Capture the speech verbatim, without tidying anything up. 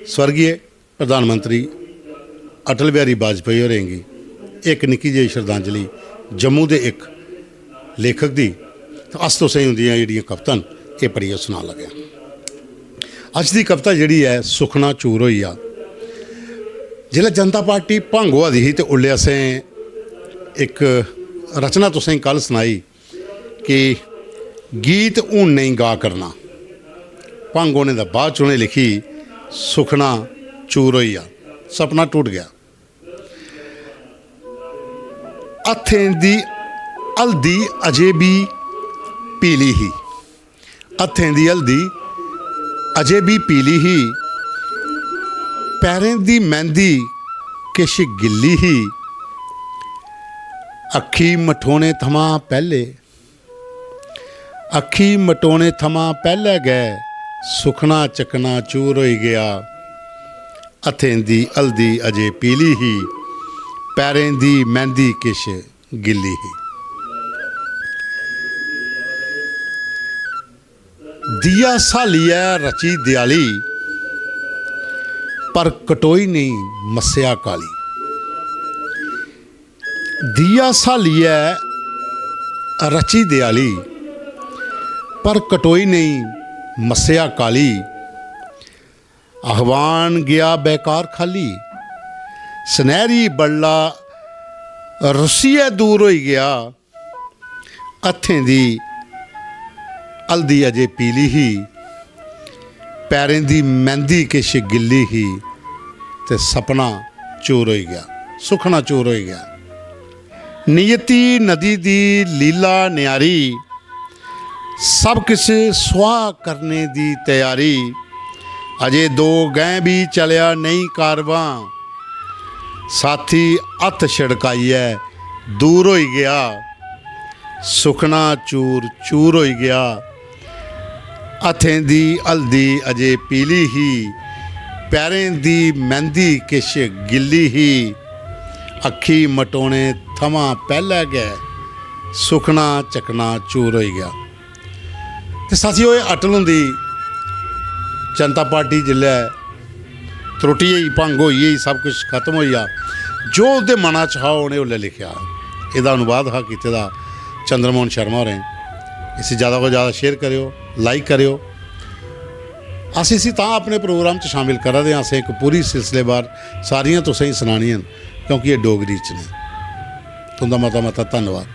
स्वर्गीय प्रधानमंत्री अटल बिहारी वाजपेयी होरें गी इक निक्की जेही श्रद्धांजलि जम्मू दे इक लेखक दी। ते अस तुसेंगी उंदियां जेह्ड़ियां कवितां न, एह् पढ़ियै सनान लगे आं। अज्ज दी कविता जेह्ड़ी ऐ, सुखना चूर होई गेआ। जिसलै जनता पार्टी भंग होआ दी ही ते उसलै असें इक रचना तुसेंगी कल सनाई कि गीत हून नेईं गा करना। भंग होने दे बाद च उ'नें लिखी, सुखना चूर होई गेआ, सपना टूट गया। हत्थें दी हल्दी अजे बी पीली ही, हत्थें दी हल्दी अजे बी पीली ही, पैरें दी मैंह्दी किश गिल्ली ही। अक्खी मठोने थमां पैह्ले, अक्खी मटोने थमां पैह्ले गै सुखना चकना चूर होई गेआ। हत्थें दी हल्दी अजे पीली ही, पैरें दी मैंह्दी किश गिल्ली ही। दिया स्हालियै रची देआली, पर कटोई नेईं मस्सेआ काली। दिया स्हालियै रची देआली, पर कटोई नेईं मस्सेआ काली। आह्वान गेआ बेकार खाल्ली, सनैह्री बडला रुस्सियै दूर होई गेआ। हत्थें दी हल्दी अजे पीली ही, पैरें दी मैंह्दी किश गिल्ली ही, ते सपना चूर होई गेआ, सुखना चूर होई गेआ। नियति नदी दी लीला न्यारी, सब किश सुआह् करने दी त्यारी। अजे दो गैं बी चलेआ नेईं कारवां, साथी हत्थ छड़काइयै दूर होई गेआ। सुखना चूर चूर होई गेआ। हत्थें दी हल्दी अजे पीली ही, पैरें दी मैंह्दी किश गिल्ली ही। अक्खी मटोने थमां पैह्लै गै सुखना चकना चूर होई गेआ। ते साथियो, एह् अटल हुंदी जनता पार्टी जिसलै त्रुट्टी गेई, भंग होई गेई, सब कुछ खत्म होई गेआ, जो उं'दे मना च हा, उ'नें उसलै लिखेआ। एह्दा अनुवाद हा कीते दा चंद्रमोहन शर्मा होरें। इसी ज़्यादा कोला ज़्यादा शेयर करेओ, लाइक करेओ। अस इसी तां अपने प्रोग्राम च शामिल करा दे आं, असें इक पूरी सिलसिलेवार सारियां तुसेंगी सनानियां न, क्योंकि एह् डोगरी च न। तुं'दा मता मता धन्नवाद।